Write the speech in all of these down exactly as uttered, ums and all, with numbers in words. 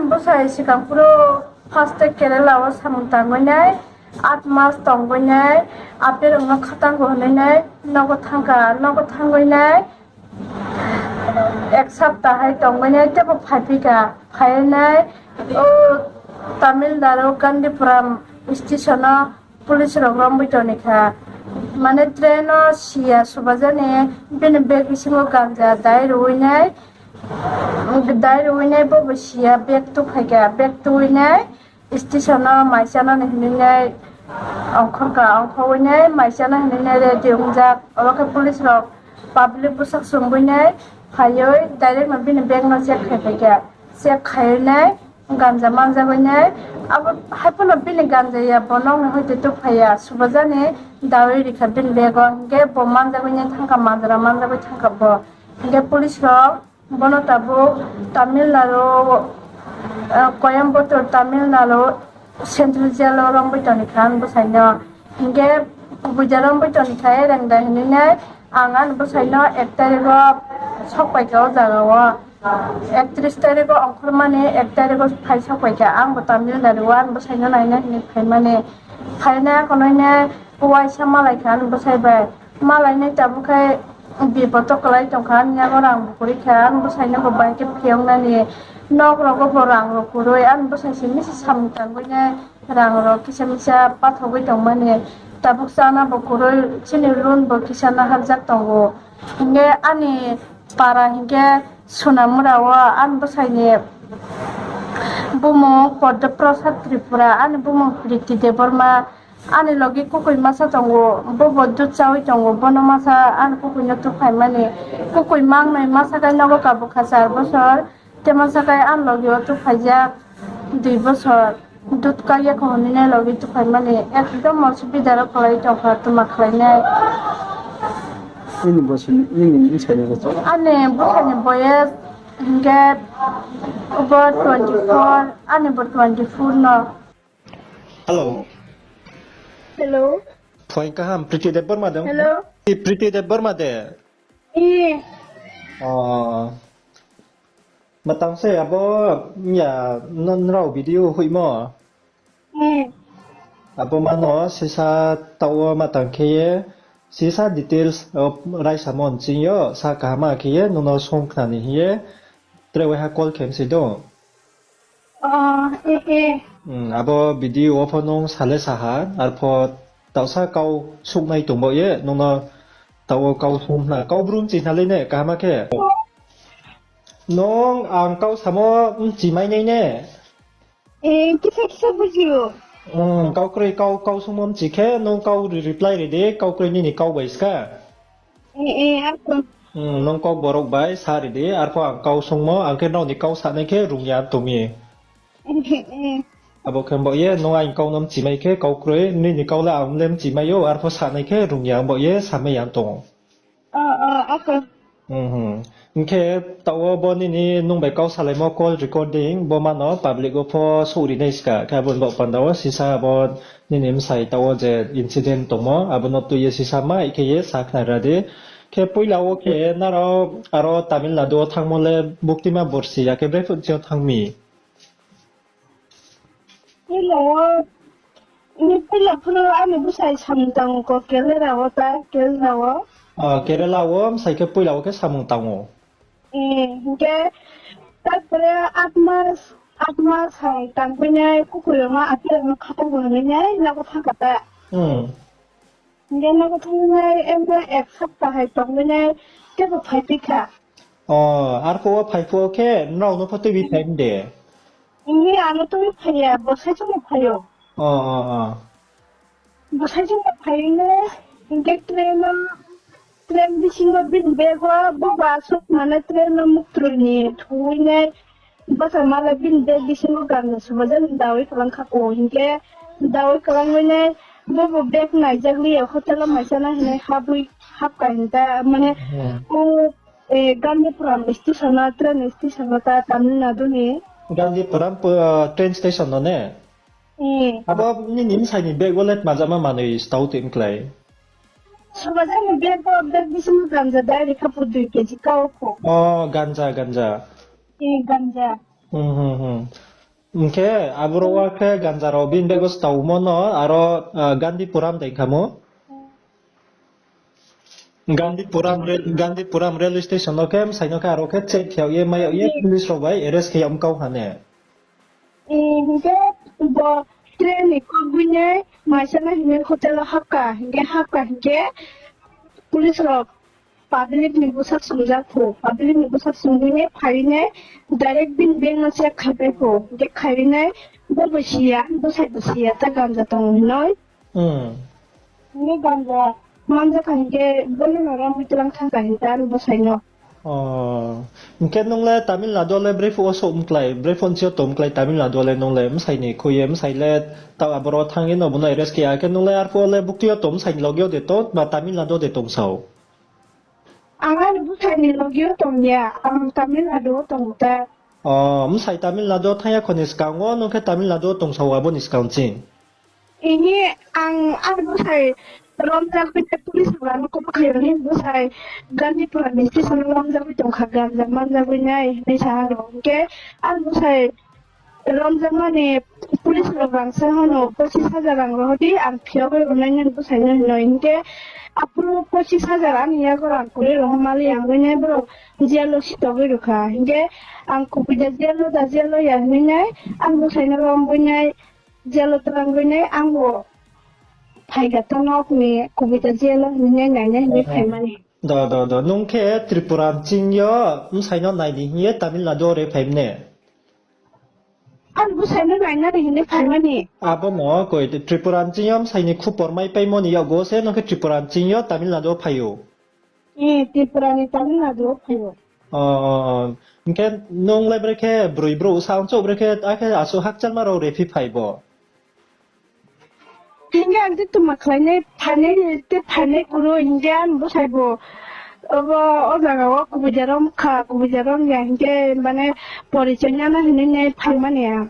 Bwsai sikang phuru first Kerala wo samung tangwi nai, aat mas tongwi nai, aperong no khatang bo hwnwi nai, nogo thangkha, nogo thangwi nai, ek sapta hai tongwi nai, teibo phaiphikha, phaiwi nai, o Tamil Nadu Gandhipuram station o police rok romwi tongkha. Mane train o siya subajani, bini bag bisingo ganja dai rwi nai, dai rwi nai, bobo siya bag tuphaikha, bag twi nai, station o maisa no hinwi nai, ongkhorkha, ongkhorwi nai, maisa no hinwi nai ready wngjak. Oro khe police rok public bwsak chumwi nai phaiwi direct no bini bag no check khai phaikha. Check khaiwi nai, ganja manjagwi nai, abo hai phano bini ganja ya, bo nokni hoite tubphaiya, subajani dawi rikha bini bag o, hinkhe bo manjagwi nai thangkha, manjra manjagwi thangkha bo. Hinkhe police rok bono tabuk Tamil Nadu, Coimbatore, Tamil Nadu Central Jail o romwi tongkha ani bwsaino. Hinkhe kubui je romwi tongkha, ereng da hinwi nai, ang ani bwsaino ek tarikh o sokpaikha o jaga o. Ektris tarikh o ongkhormani, ek tarikh o phai sokpaikha, ang bo Tamil Nadu o ani bwsaino naina hinwi phaimani. Phainai akhonoi nai uaisa malaikha ani bwsai bai. Malainai tabuk khe bipot o kwlai tongkha, ani yago rang bo kwrwi kha, ani bwsaino bo bai khe phiyoknani. Nok rogo bo rang rok kwrwi, ani bwsai se misi samung tangwi nai rang rok kisa misa pathogwi tongmani. Tabuk chana bo kwrwi, chini loan bo kisa naharjak tongo. Hinkhe ani para hinkhe Sonamura o ani bwsaini bumung Padma Prasad Tripura, ani bumung Priti Debbarma, ani logi kukui masa tongo, bobo dudh chawi tongo, bono masa ani kukui no tubphaimani. Kukui mangnoi masa khe nogo kabo kha char bosor, tei masa khe ani logi o tubphaijak dui bosor. Dudh kaiye kho hinwi nai logi tubphaimani, ekdom osubida rok kwlai tongkha, tma khlainai. Nini bosor, nini bwsani bosor? Ani bwsani boyes hinkhe bo twenty four, ani bo twenty four no. Hello. Hello. Phuaing kaham, Priti Debbarma de? Hello. Priti Debbarma de? Ih. O. Matang se abo, ya, nrao video hoihmo? Abo mano sisa taoh wo matang khe ye, sisa details, o, raisamo nching yo, sa kaham khe ye, nung no song khnani hing ye, tre waiha call khe msei do. Abo video wo pho nung sa le sa ha, arpho taohsa kau suhnai tongbo ye, nung no taoh wo kau sung khna, kau bru mchi khna le ne, kaham khe. Nung ang kau samo mchimai nai ne? Kisa kisa buji o. Kau kroi, kau, kau sungmo mchi khe nung kau reply ri di, kau kroi nini kau bai ska. Nung kau borok bai sa ri di, arpho ang kau sungmo, ang khe nrao ni kau sanai khe rung ya tong mi. Abo khe bo ye, nung aini kau no mchimai khe kau kroi, nini kau le ang le mchimai ou, arpho sanai khe rung ya bo ye, samai ya tong ou. Hing khe taoh wo bo nini nung bai kau salaimo call recording bo mano public wo pho souhri nai ska. Khe abo ni baoh panda wo sisa abo nini bsai taoh wo je incident tongmo, abo no tui ye sisa mai khe ye sa khnari ra di. Khe poila wo khe nrao aro Tamil Nadu wo thanngmo le buktima borsi ya khe brephuh chini yo thanng mi? Poila wo, ni poila phuru ani bwsai samung tang kho Kerala wo ta, Kerala wo. Kerala wo bsai khe poila wo khe samung tang ou. Hing khe, tarpore aat mas, aat mas hai tangphinai, kukuroi no aphel no khatung bo hinwi nai, nogo thangkha ta. Hing khe nogo thangwi nai, emne ek sapta hai tongwi nai, teibo phaiphi kha. Arphuh wo phaiphuh wo khe nrao no pho tuibi phai de? Hing khe ano tuibi phai ya, bo saichung no phai ou. Bo saichung no phai le, hing khe train no, train bisingo bini bag o, bo ba aswk mane train no muktroi ni thungwi nai, bwsa mala bini bag bisingo ganja subajak dawi kwlang kha kho, hing khe dawi kwlangwi nai, bobo bag naijak li ya, hotel o maisa na hinwi habwi hapkha hing ta, mane, o, Gandhipuram station o, train station o ta Tamil Nadu ni. Gandhipuram train station no ne? Abo nini bsai ni bag o le tma jama manwi stao twi mklai? Subajak ni bag o, bag bisingo ganja dai rikha pho dui kg kau kho. O, ganja, ganja. Ganja. Hing khe aboro wa khe ganja rao bini bag o staumo no aro, ah, Gandhipuram dei khamo. Gandhipuram rail, Gandhipuram railway station no khe bsai no khe aro khe check khe yag ye mai yag ye police rao bai arrest khe yag mkau ha ne. Hing khe bo train ni kok bini maisa na hing ye hotel o hapka, hing khe hapka hing khe police rao public ni bwsak sumjak pho, public ni bwsak sumjak ye phai ye direct bini bag no check khai pai pho, hing khe khai ye bo bo si ya, bwsai bo si ya, ta ganja tong hing noi. Hing khe ganja manjak kha hing khe bo no noro mui tlang thang kha hing ta bwsai no. Hing khe nung le Tamil Nadu le brephuh wo souh mklái, brephuh nchi yo tong mklái Tamil Nadu le nung le bsai ni khui ye, bsai le taoh aboro thanng ye no bo no arrest khe ya, khe nung le arphuh wo le buktui yo tong, bsai ni loge yo de tong, ba Tamil Nadu de tong sao? Ang ani bsai ni loge yo tong ya, ang Tamil Nadu wo tong ta. O, bsai Tamil Nadu wo thanng ya kho ni skang wo, nung khe Tamil Nadu wo tong sao abo ni skang ching? Ini ang, ang bsai romjak bini police rao no kok khaio ni bsai Gandhipur ni station romjak bai tong kha, ganja manjak bai nai hing sa ha rao. Hing khe ang bsai romjakmani police rao rang sa hano pochis hajar rang rohdi, ang phiyok bai ronai nai bsai no hino. Hing khe aphuru pochis hajar ani yago rang kuri rohmali ang bai nai bro jail o sitogwi rukha. Hing khe ang kubui da jail o da jail o ya hinwi nai, ang bsai no rom bai nai, jail o twlang bai nai, ang bo phai kha ta nok ni kubui da jail o hinwi nai nainai hinwi phaimani. Do, do, do. Nung khe Tripura nching yo bsai no nai di hing ye Tamil Nadu wo re phaimne? Ang bsai no nainani hinwi phaimani. Abo no koi Tripura nching yo bsai ni khupor mai paimo ni yakgo se nung khe Tripura nching yo Tamil Nadu wo phai ou. Tripura ni Tamil Nadu wo phai ou. O, hing khe nung le brekhe broi brouh sa ongchouh brekhe akhe asuh hakchalma rao rephi phai bo? Hing khe ang tei tma khlainai, phainai, tei phainai kuro hing khe ang bsai bo, obo, o jaga wo kubui jara ong kha, kubui jara ong ya hing khe mane porichoi nana hinwi nai phaimani ang.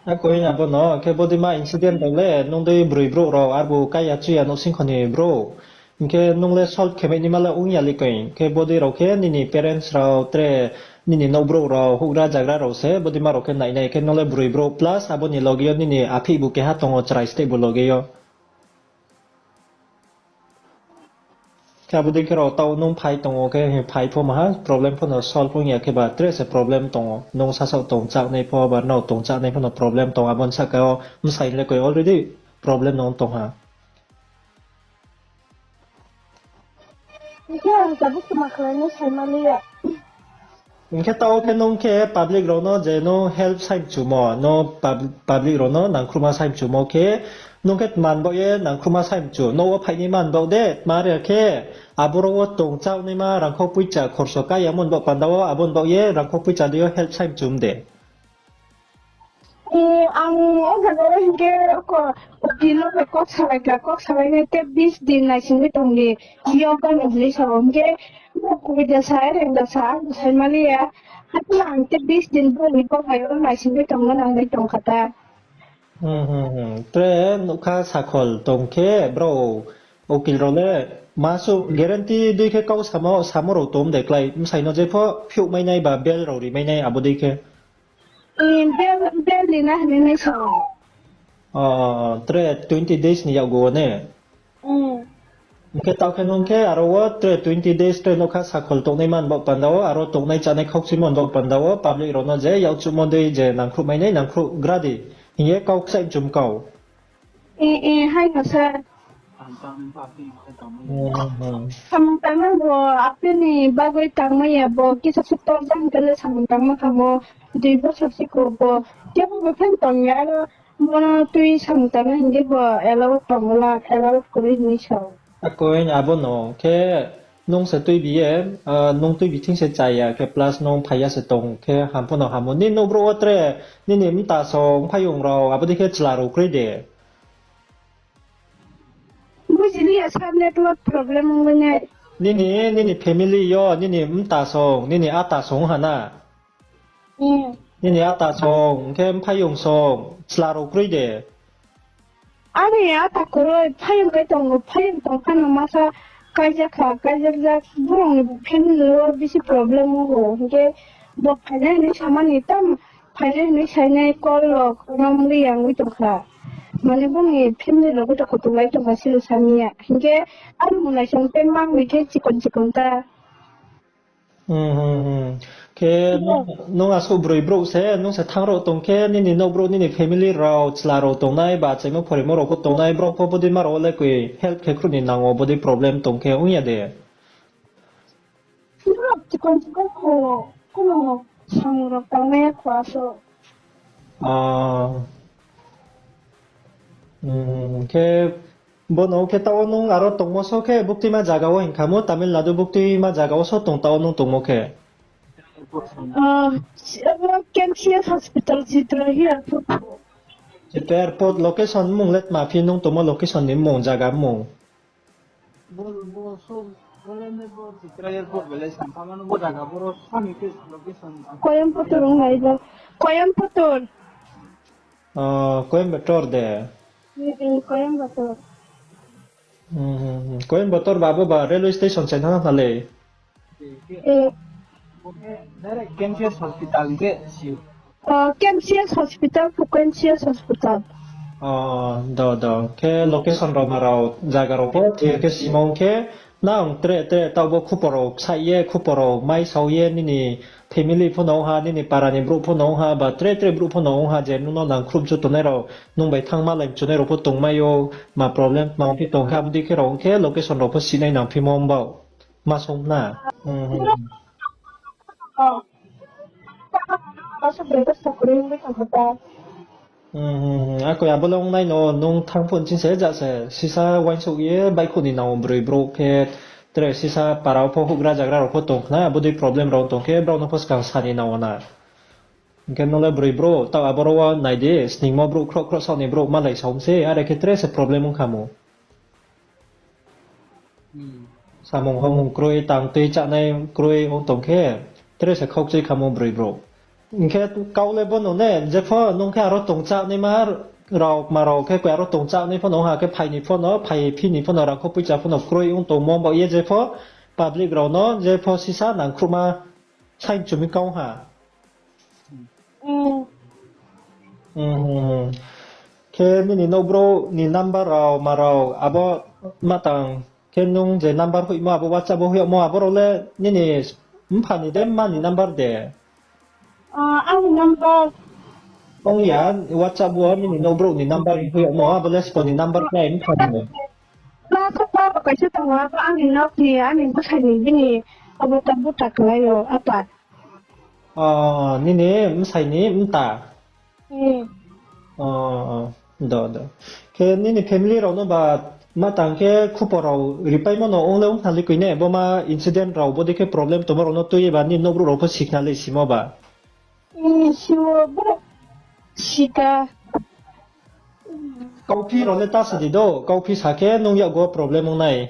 Akoi abo no khe bodei ma incident rao le nung dei broi brouh rao arbo kaiya chuya nouhsingkho ni brouh. Hing khe nung le solve khe mai naima le ong ya le koi. Khe bodei rao khe nini parents rao tre nini nouhbrouh rao, houhgra jagra rao se bodei ma rao khe nainai khe nung le broi brouh plus abo ni loge yo nini aphih bu keha tong ou chrai steh bu loge yo. Khe abo dei khe rao taoh nung phai tong ou khe, phai pho maha problem pho no solve ong ya khe ba tre se problem tong ou. Nung sasaoh tong chánai pho ba nrao tong chánai pho no problem tong, abo ni sahka wo bsai le koi already problem no tong ha. Hing khe ang tabuk tma khlainai saimaliya. Hing khe taoh khe nung khe public rao no je nung help sai mchumo, no pub-, public rao no nangkhruhma sai mchumo khe, nung khe tma ni baoh ye nangkhruhma sai mchu, nouh wo phainai man baoh de, tma re khe, aboro wo tong chánai ma rangkhou poicha khorso kaiya mo ni baoh panda wo, abo ni baoh ye rangkhou poicha dei yo help sai mchum de. Ang o jaga wo hing khe oko ukil no bai kok salai kha, kok salai nai te bis din naisingwi tong di, yo gano hinwi sa o hing khe, bo kubui da sa, ereng da sa, ang bo saimaliya, haphano ang te bis din brouh ni kok bai o naisingwi tongma nangwi tong kha ta. Tre nougkha sakhol tong khe brouh ukil rao le ma suh guarantee dei khe kau samo, samo rao tong de klái, bsai no jepho phiouh mai nai ba bail rao ri mai nai abo dei khe. Bail, bail ri na hinwi nai sa o. Tre twenty days ni yakgu wo ne? Hing khe taoh khe nung khe aro wo tre twenty days tre nougkha sakhol tongnai man baoh panda wo, aro tongnai chánai khaukchuimo ni baoh panda wo, public rao no je yakchuhmo dei je nangkhruh mai nai, nangkhruh gra di hing ye kau kchaih mchum kau. Hai no sir. Samung tangma bo apni ni bagwi tangmaya bo kisa se torjak hwnkhe le samung tangma kha bo dui bosor sikho bo kebo bo phan tong ya aro bono twi samung tangma hwnkhe bo allow tong la allow kwrwi hinwi sa o. Akoi abono khe nung se twibi ye, nung twibi thing se chaya khe plus nung phaiya se tong khe ham phano hamo. Nini nouhbrouh wo tre nini mta song mphaiyong rao abo dei khe chla rao kroi de? Bujiliya sir, network problem wngnai. Nini, nini family yo, nini mta song, nini ata song ha na? Nini ata song, hing khe mphaiyong song, chla rao kroi de? Ani ata kwrwi, phaiyong bai tongo, phaiyong tong phano masa kaijak kha, kaijak jak, borok ni family o bisi problem wngo, hing khe bo phainai hinwi samani tam, phainai hinwi sainai call rok no mungwi yang wi tongkha. Mane bongni family rok bai tongkha, tongbai tongkha silo samiya. Hinkhe aro mung naisong tei mang bai khe chikon chikon ta. Hmm, hmm, hmm. Khe nung, nung asuh broi brouh se, nung se thang rok tong khe, nini nouh brouh, nini family rao, chla rok tongnai, ba achaimo phoraimo rok pho tongnai, brao pho bodei ma rao le koi help khe khruh ni nang wo, bodei problem tong khe ong ya de? Chikon chikon kho, kuno samung rok tangmaya kho aso. Ah. Hmm, khe bono khe taoh nung aro tongmo so khe buktima zaga wo hingkha mo, Tamil Nadu buktima zaga wo so tong taoh nung tongmo khe? Ah, si-, abo K M C S hospital Chitra Airport. Chitra Airport location mung le tma phi nung tongmo location ni mung, zaga mung? Bo, bo, so, bo le bo Chitra Airport bele sampha mano bo zaga boro sani khe location. Coimbatore ong nai bo. Coimbatore. Ah, Coimbatore de. Hmm, hmm, Coimbatore. Hmm, hmm, hmm. Coimbatore ba bo ba railway station se thang nale. Eh. Direct K M C S hospital ke si. Oh, K M C S hospital, K M C S hospital. Oh, do, do. Khe location rao ma rao, zaga rao pho, thir khe simong khe, nang tre, tre, taoh bo khupor rao ksaih ye, khupor rao mai sao ye, nini family pho no ha, nini para ni brouh pho no ha, ba tre, tre brouh pho no ha, je nung no nangkhruh chu tongnai rao, nung bai thang malai chunai rao pho tongmai ou, ma problem, ma ongphi tong khe, abo dei khe rao ong khe, location rao pho sinai nang phi mo mbao. Ma song na. Hmm, hmm, hmm. Oh. Asa bebasta kwrwi wngwi tongkha ta. Hmm, hmm, hmm. Akoi abo le ong nai no, nung thang phone ching se ja se, sisa uaingsouh ye baihkhouh ni nang ou broi brouh khe, tre sisa para wo pho houhgra jagra rao pho tong khna, abo dei problem rao tong khe, brao no pho skang sa ni nang ou na. Hingkhe nung le broi brouh, taoh aboro wo nai di, sningmo brouh, khroh khroh saoh ni brouh, malai saom se, are khe tre se problem ong kha mo. Hmm. Samung hamung kroi, tang tui chánai kroi ong tong khe, tre se khaukchoi kha mo broi brouh. Hing khe kau le bono ne, jepho nung khe aro tongchá naima rao, ma rao khe koi aro tongchá nai pho no, ha khe phai ni pho no, phai phi ni pho no, rangkho poicha pho no kroi ong tongmo, bo ye jepho public rao no, jepho sisa nangkhruhma saing chumi kau ha. Hmm. Hmm, hmm, hmm. Khe nini nouhbrouh ni number rao, ma rao, abo ma tang khe nung je number hoihmo, abo WhatsApp wo hoih yagmo, abo rao le nini mpha ni de, mma ni number de? Ah, ani number. Ong ya, WhatsApp wo nini nouhbrouh ni number hoih yagmo, abo le sbo ni number khe mpha ni de? Ma khe pa bo kaisa tongo, abo ani nok ni, ani bwsai ni bini, abo ta buta klai o, apa. Oh, nini bsai ni mta? Hmm. Oh, oh, do, do. Khe nini family rao no ba ma tang khe khupor rao ripaimo no ong le ong thanng le koi ne, bo ma incident rao, bo dei khe problem tongmo rao no tui ye ba nini nouhbrouh rao pho sikna le simo ba? Hmm, simo bo sika. Kauphi rao le ta sa di do, kauphi sa khe nung yakgo problem ong nai.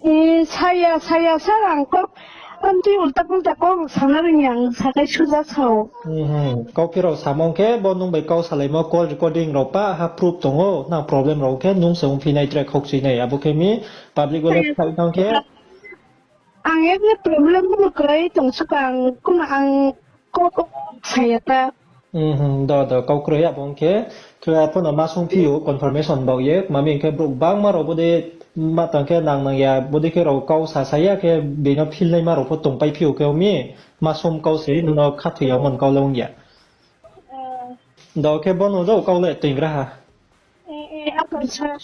E, saya, saya, sa ang kok, amtui ulta pulta kok sana ring yang sakai suja sao. Hmm, hmm. Kauphi rao samung khe, bo nung bai kau salaimo call recording rao pa ha proof tongo, nang problem rao khe, nung se ongphi nai tre khaukchui nai, abo khe mi public wo le phai tang khe. Ang ebni problem bo kwlai tong sukang, kuma ang Kok saya ta. Hmm, hmm, do, do, kau kroi abo ong khe, khe pho no ma sung phi ou, confirmation baoh ye, ma mi khe brouh bangma rao bo dei ma tang khe nang nang ya, bo dei khe rao kau sa sa ya khe, bini no phil naima rao pho tongpai phi ou khe, mi ma sung kau se, nung no khathoi ya mon kau le ong ya. Eh. Do khe bo no do kau le toingra ha. Eh, eh, apa sir.